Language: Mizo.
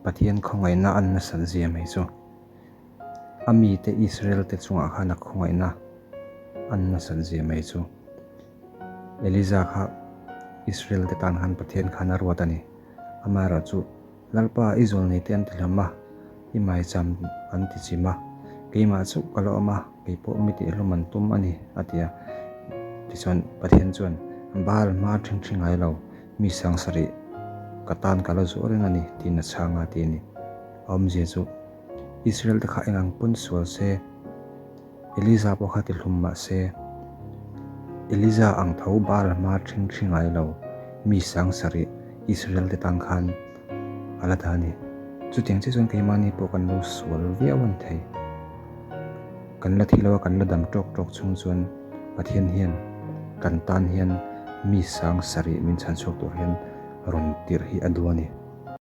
Pathian khawngaihna a nasat zia mai chu. A mite Israel te chungah khan a khawngaihna a nasat zia mai chu. Eliza kha Israel te tan khan Pathian khan a ruat a ni. Amaherawhchu Lalpa i zawlnei te an ti hlawm a, i maicham an ti chim a, keimah chauh ka la awm a, kei pawh mi tihhlawm an tum a ni, a ti a. Tichuan Pathian chuan, Baal hma a ṭhing ṭhing ngai lo, mi sangsarih ka tan ka la zuah reng a ni, tiin a chhang a, ti a ni. A awmzia chu, Israel te kha eng ang pawn sual se, Eliza pawh kha ti hlum mah se, Eliza ang tho Baal hma ṭhing ṭhi ngai lo mi sangsarih Israel te tan khan a la dah a ni. Chutiang chiah chuan keimahni pawh kan lo sual viau a ni thei. Kan la thi lo a, kan la dam ṭawk ṭawk chhung chuan Pathian hian kan tan hian mi sangsarih min chhan chhuak tur hian rawn tirh hi a duh a ni.